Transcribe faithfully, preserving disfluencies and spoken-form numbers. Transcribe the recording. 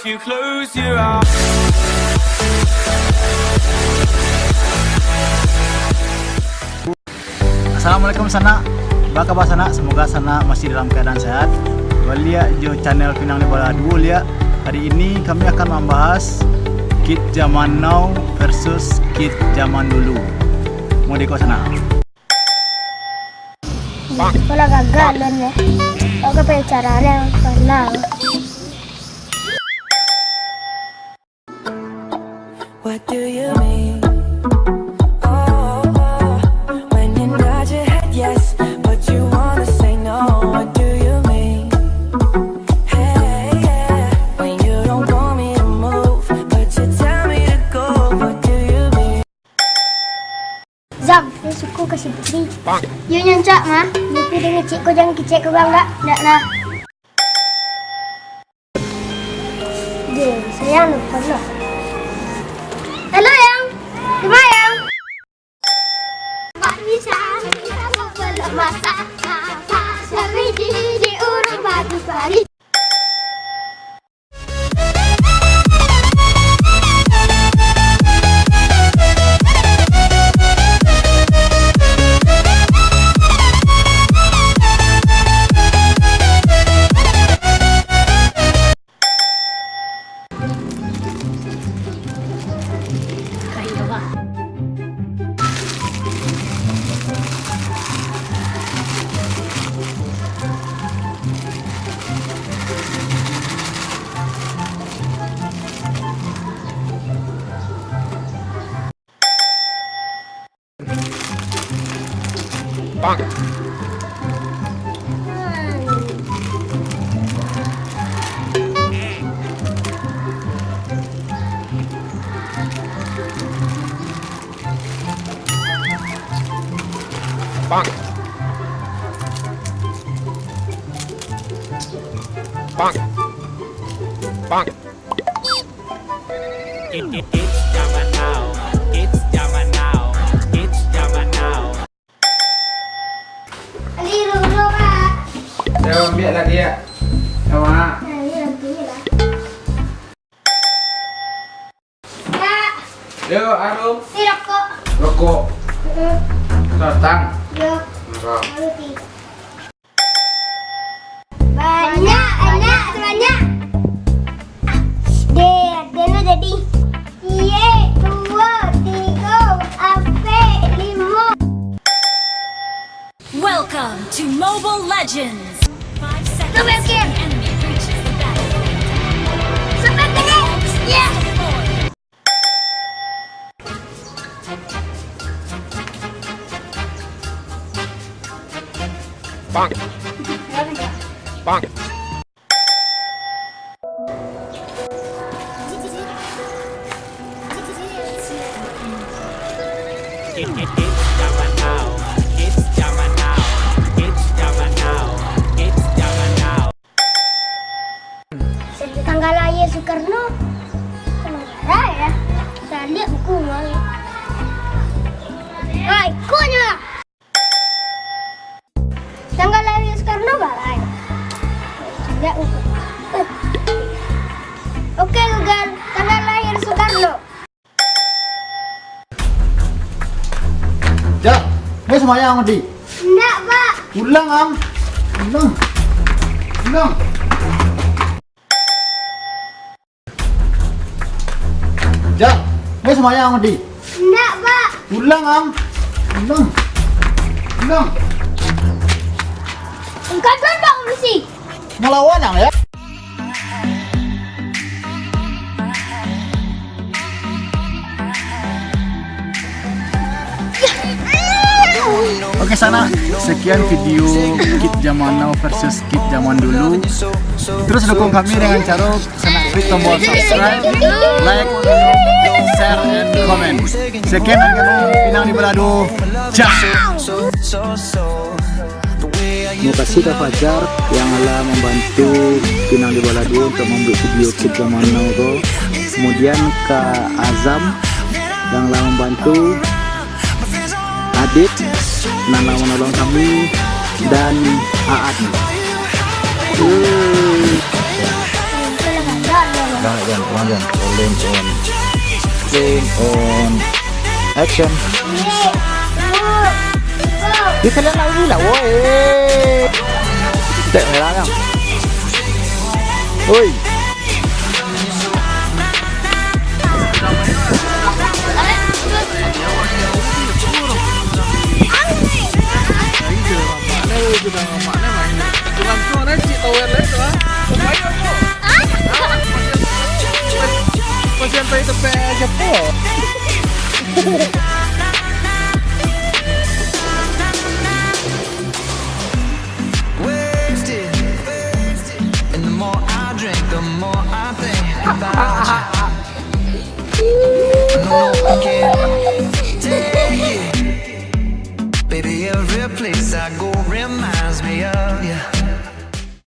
You close your eyes. Assalamualaikum sanak. Baa kaba sanak, semoga sanak masih dalam keadaan sehat. Baliak jo channel Pinang di Bala Duo liak. Hari ini kami akan membahas kid zaman now versus kid zaman dulu. Mode ko sanak. Kau lah gagal, Lon, ya. Kau kan pakai cara yang salah. What do you mean? Oh, oh, oh. When you nod your head yes, but you wanna say no. What do you mean? Hey, yeah. When you don't want me to move, but you tell me to go. What do you mean? Zam, dia suka kasih putri. Yo nyancak mah. Tapi dengan cik ko jangan kicek ko bang dak? Dak lah. Dia sayang lupa lah. Halo yang. Cuma yang. Pak Rizal, kita mau belok masak. Sama di, di urang pagi-pagi. Bang. Bang. Bang. Bang. Kids zaman now, kids zaman now, kids zaman now. Yo, ambiak lagi ya. Yo, Mak. Yo, Arum. Ni rokok. Rokok. Batang. Yo. Rokok. Banyak, banyak, banyak. Deh, Deno jadi. Iye, duo, tigo, ampek, limo. Welcome to Mobile Legends. Five seconds till the enemy reaches the battlefield. Sampai ke dia. Yes. Bang. Bang. Kids zaman now, kids zaman now, kids zaman now, kids zaman now. Tanggal lahir Soekarno, marah ya. Saya lihat buku uang. Ah, ikutnya. Tanggal lahir Soekarno, Bang. Tidak, bukan. Oke, Google, tanggal lahir Soekarno. Jak, weh, sembahyang, Di. Ndak, Pak. Pulang, Am. Pulang. Pulang. Jak, weh, sembahyang, Di. Ndak, Pak. Pulang, Am. Pulang. Pulang. Angkat dulu, Pak Polisi. Melawan, Am, ya? Oke, sanak, sekian video kid zaman now versus kid zaman dulu. Terus dukung kami dengan cara sanak klik tombol subscribe, like, share, and comment. Sekian dari kami, Pinang di Bala Duo. Ciao. Terima kasih ka Fajar yang lah membantu Pinang di Bala Duo untuk membuat video kid zaman now ko. Kemudian ka Azam yang lah membantu, Adit nan lah menolong kami, dan Aan. Nah, Rolling on. Rolling on. Action. Di kalian lagi lah, woi. Tek merah kan? Woi. Masih sampai tepek aja po. Wasted, wasted. And the more I drink, the more I think about you. No, no, I can't take it. Baby, every place I go reminds me of you.